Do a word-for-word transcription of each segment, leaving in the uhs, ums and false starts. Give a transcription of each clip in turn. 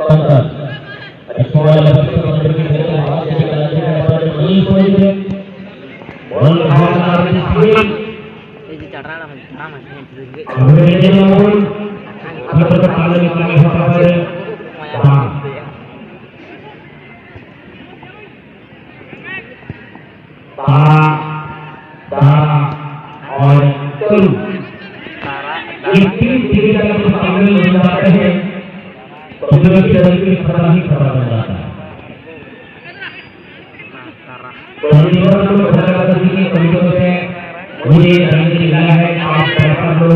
ᱟᱹᱰᱤ ᱥᱚᱢᱚᱭ ᱞᱟᱹᱜᱤᱫ ᱛᱮ ᱵᱟᱝ ᱛᱮᱜᱮ ᱵᱟᱝ ᱛᱮᱜᱮ ᱵᱟᱝ ᱛᱮᱜᱮ ᱵᱟᱝ ᱛᱮᱜᱮ ᱵᱚᱞ ᱦᱚᱸ ᱟᱨ ᱢᱤᱫ ᱥᱤᱵᱤᱞ᱾ ᱮᱭ ᱡᱮ ᱪᱟᱴᱨᱟ ᱟᱲᱟᱜ ᱢᱮ, ᱪᱟᱴᱨᱟ ᱢᱮ, ᱦᱮᱸ, ᱴᱷᱤᱠ ᱜᱮ᱾ ᱟᱵᱚ ᱨᱮᱱ ᱡᱮ ᱱᱚᱣᱟ ᱵᱚᱱ ᱟᱵᱚ ᱨᱮᱱ ᱛᱟᱞᱮ ᱠᱟᱹᱢᱤ ᱦᱚᱨᱟ ᱨᱮ ᱵᱟᱝ᱾ ᱛᱟᱨᱟ, ᱫᱟᱨᱟ, ᱚᱭ, ᱛᱟᱹᱨᱩ᱾ ᱤᱯᱤᱞ ᱛᱤᱨᱤ ᱛᱟᱞᱟ ᱠᱚ ᱛᱟᱞᱮ ᱞᱟᱹᱭ ᱫᱟᱲᱮᱭᱟᱜ ᱛᱟᱦᱮᱸᱫ᱾ ᱛᱚᱵᱮ ᱠᱤ ᱛᱟᱹᱨᱩ ᱠᱤ ᱯᱷᱟᱴᱟ ᱦᱤ ᱯᱷᱟᱴᱟ ᱵᱟᱝ ᱫᱟᱲᱮᱭᱟᱜᱼᱟ᱾ ᱛᱟᱹᱨᱩ ᱠᱚ ᱯᱷᱟᱴᱟ ᱠᱟᱛᱮ ᱠᱤ ᱠᱟᱹᱢᱤ ᱠᱚ ᱠᱟᱛᱮ ᱩᱱᱤ ᱨᱟᱡᱽᱱᱤᱛᱤ ᱞᱟᱦᱟ ᱦᱮᱡ ᱟᱨ ᱯᱚᱭᱥᱟ ᱞᱳ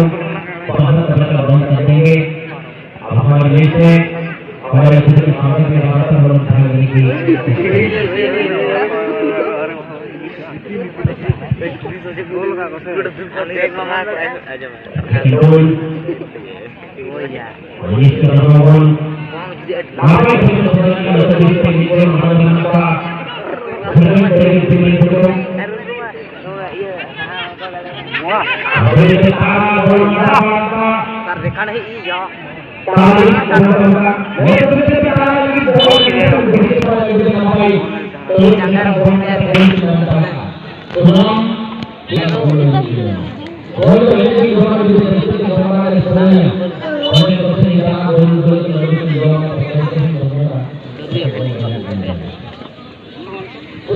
ᱯᱟᱥᱟ ᱠᱟᱛᱮ ᱵᱚᱱ ᱠᱟᱛᱮ ᱟᱵᱚ ᱦᱚᱲ ᱢᱤᱫ ᱛᱮ ᱦᱚᱲ ᱢᱤᱫ ᱛᱮ ᱥᱟᱶᱛᱟ ᱨᱮ ᱵᱟᱨᱚ ᱛᱮ ᱵᱚᱱ ᱛᱟᱦᱮᱸ ᱞᱟᱹᱜᱤᱫ ᱜᱮ᱾ ᱠᱷᱮᱞᱳᱰ ᱤᱥᱠᱮ ᱵᱟᱫ ᱵᱚᱱ ᱱᱟᱯᱟᱭ ᱥᱮᱫ ᱵᱚᱱ ᱪᱟᱞᱟᱣ ᱞᱮᱱᱠᱷᱟᱱ ᱱᱤᱡᱮᱨ ᱢᱟᱱ ᱥᱚᱱᱢᱟᱱ ᱠᱚ ᱥᱮᱨᱮᱧ ᱥᱮᱨᱮᱧ ᱥᱮᱨᱮᱧ ᱠᱚ ᱟᱵᱚ ᱡᱩᱫᱤ ᱛᱟᱲᱟᱢ ᱵᱚᱱ ᱪᱟᱞᱟᱣ ᱞᱮᱱᱠᱷᱟᱱ ᱥᱟᱨ ᱫᱮᱠᱷᱟᱱ ᱦᱤᱡᱩᱜ ᱤᱧ ᱡᱚ᱾ ᱛᱟᱲᱟᱢ ᱵᱚᱱ ᱪᱟᱞᱟᱣ ᱞᱮᱱᱠᱷᱟᱱ ᱱᱤᱡᱮᱨ ᱛᱟᱲᱟᱢ ᱞᱟᱹᱜᱤᱫ ᱵᱚᱱ ᱪᱟᱞᱟᱣ ᱞᱮᱱᱠᱷᱟᱱ ᱱᱟᱯᱟᱭ ᱛᱚ ᱡᱟᱸᱜᱟ ᱨᱮ ᱵᱚᱱ ᱪᱟᱞᱟᱜᱼᱟ᱾ ᱥᱟᱱᱟᱢ ᱪᱮᱫ ᱵᱚᱱ ᱞᱟᱹᱭᱟ? ᱵᱚᱞ ᱫᱚ ᱮᱱᱮᱡ ᱜᱮ ᱵᱟᱝ ᱡᱩᱫᱤ ᱨᱟᱹᱥᱠᱟᱹ ᱛᱮ ᱵᱟᱝ ᱮᱱᱮᱡ ᱥᱟᱱᱟᱭᱟ᱾ ᱚᱸᱰᱮ ᱫᱚ ᱥᱮ ᱡᱟᱦᱟᱸ ᱵᱚᱞ ᱫᱚ ᱞᱟᱹᱜᱤᱫ ᱛᱮ ᱡᱚᱢ ᱟᱨ ᱯᱟᱛᱲᱟ ᱠᱚ ᱛᱟᱦᱮᱱ ᱫᱚᱨᱠᱟᱨᱟ᱾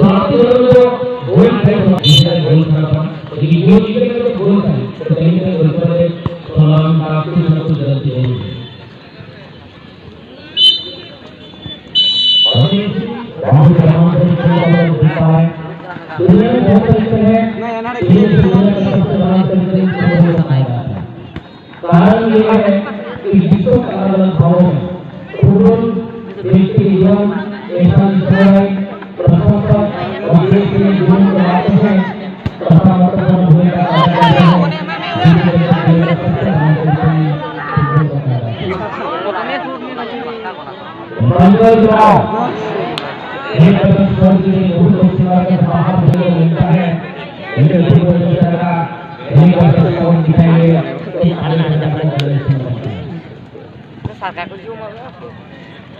ᱥᱟᱶᱛᱮ ᱫᱚ ᱜᱳᱞ ᱠᱷᱮᱞ ᱦᱚᱸ ᱡᱟᱦᱟᱸ ᱜᱳᱞ ᱠᱷᱮᱞ ᱠᱟᱱᱟ᱾ ᱡᱩᱫᱤ ᱜᱳᱞ ᱤᱫᱤ ᱠᱟᱛᱮ ᱜᱳᱞ ᱠᱷᱮᱞ, ᱛᱚ ᱛᱮᱦᱮᱧ ᱫᱚ ᱜᱳᱞ ᱠᱷᱮᱞ ᱨᱮ ᱥᱟᱱᱟᱢ ᱠᱟᱹᱴᱤᱡ ᱠᱷᱚᱱᱟᱜ ᱠᱚ ᱜᱟᱹᱞᱛᱤ ᱦᱩᱭ ᱮᱱᱟ᱾ कारण ये है कि विश्व का अलग भाव है। फुटबॉल देश के युवा, ऐसा विषय है, प्रशंसक और देश के युवा को लाते हैं, तथा महत्वपूर्ण भूमिका अदा करते हैं। बंगाल का एक तरफ स्वर्ग में बहुत अच्छी बात है, लेकिन फुटबॉल की तरह एक तरफ स्वर्ग दिखाएंगे, तो आने वाला समय में समझ सकते हैं।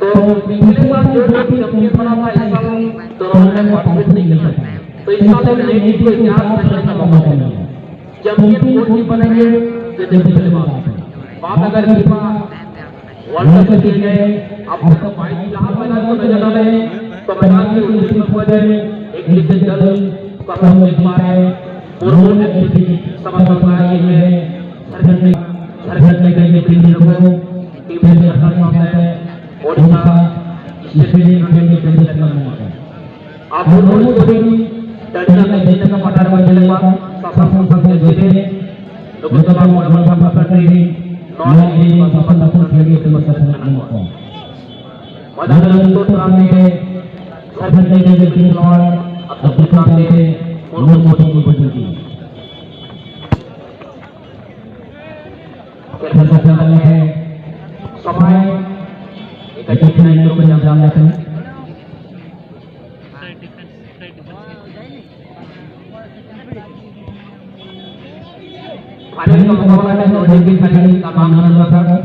तो पिछले बार जो भी चैंपियन बना था, इस साल टूर्नामेंट में पार्टिसिपेट नहीं कर पाए। तो इस साल हम नेट को इतिहास रचने का मौका मिला। चैंपियन कौन सी बनेंगे, ये तो पिछले बार। बात अगर इस बार वर्ल्ड कप की है, अब तक बाईस चार मैदान को नजर डाले हैं, तो मैदान में उनतीस नंबर एक विजेता दल का हम देख पा रहे हैं। और वो एमपी समझ में आए हुए हैं, झारखंड में, झारखंड में कहीं टीम को, टीम झारखंड में है, ओडिशा, स्टेट के लिए केंद्र सरकार में आता है। आप दोनों को भी डंडा में जीतने का पता लगाने के लिए शासन शासन जैसे लोकसभा और विधानसभा प्रकरण नॉन इंडियन शासन शासन के लिए समस्या समाधान होता है। मदन उत्तर प्रांत के झारखंड के लिए खिलाड़ी अब्दुल कलाम के उर्दू मोहम्मद की। समय इकतीस मिनट में जाना है। ᱟᱹᱰᱤ ᱞᱮᱠᱟ ᱵᱟᱵᱟ ᱦᱚᱲ ᱟᱹᱰᱤ ᱱᱚᱰᱮ ᱜᱮ ᱠᱷᱟᱹᱞᱤ ᱜᱟᱢᱟᱢ ᱦᱟᱛᱟᱣ ᱠᱟᱫᱟ᱾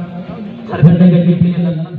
ᱡᱷᱟᱲᱠᱷᱚᱸᱰ ᱨᱮ ᱜᱟᱹᱰᱤ ᱯᱮ ᱧᱮᱞ ᱞᱮᱱᱠᱷᱟᱱ